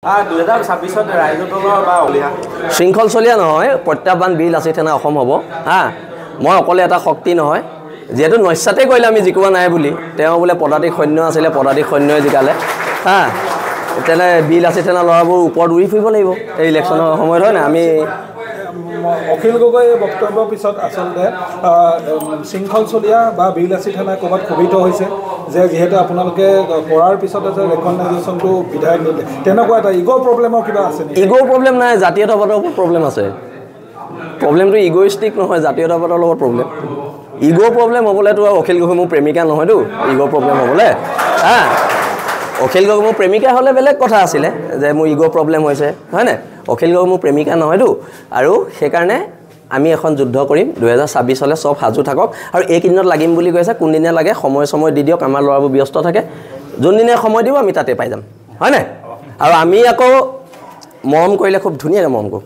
2026ত ৰাইজৰ দলৰ বা অলিহা শৃংখল চলীয়া নহয়, প্ৰত্যাহ্বান বীৰ লাচিত সেনা অসম হ'ব। হা, মই অকলে এটা শক্তি নহয়, যিহেতু নস্যাতে কৰিলে আমি জিকোৱা নাই বুলি, তেওঁ বোলে পদাতিক সৈন্য আছিলে, পদাতিক সৈন্যই জিকালে। হা, তেনে বীৰ লাচিত সেনা ল'ৰাবোৰ ওপৰত উৰি ফুৰিব লাগিব এই ইলেকশ্যনৰ সময়ত, হয় নাই? আমি অখিল গগৈৰ বক্তব্যৰ পিছত আচলতে শৃংখল চলীয়া বা বীৰ লাচিত সেনাই ক'ৰবাত ক্ষোভিত হৈছে যে যিহেতু আপোনালোকে কৰাৰ পিছতে যে ৰেকগনাইজেশ্যনটো বিধায়ক নিদিলে, তেনেকুৱা এটা ইগ' প্ৰব্লেমৰ কিবা আছে নেকি? ইগ' প্ৰব্লেম নাই, জাতীয়তাবাদৰ ওপৰত প্ৰব্লেম আছে। প্ৰব্লেমটো ইগ'ইষ্টিক নহয়, জাতীয়তাবাদৰ লগত প্ৰব্লেম। ইগ' প্ৰব্লেম হ'বলৈতো আৰু অখিল গগৈ মোৰ প্ৰেমিকা নহয়তো ইগ' প্ৰব্লেম হ'বলৈ। হা, অখিল গগৈ মোৰ প্ৰেমিকা হ'লে বেলেগ কথা আছিলে যে মোৰ ইগ' প্ৰব্লেম হৈছে, হয়নে? অখিল গগৈ মোৰ প্ৰেমিকা নহয়তো, আৰু সেইকাৰণে আমি এখন যুদ্ধ কৰিম 2026লৈ। চব সাজু থাকক। আৰু এইকেইদিনত লাগিম বুলি কৈছে, কোনদিনা লাগে সময় সময় দি দিয়ক, আমাৰ ল'ৰাবোৰ ব্যস্ত থাকে, যোনদিনাই সময় দিব আমি তাতে পাই যাম, হয়নে? আৰু আমি আকৌ মৰম কৰিলে খুব ধুনীয়াকৈ মৰম কৰোঁ।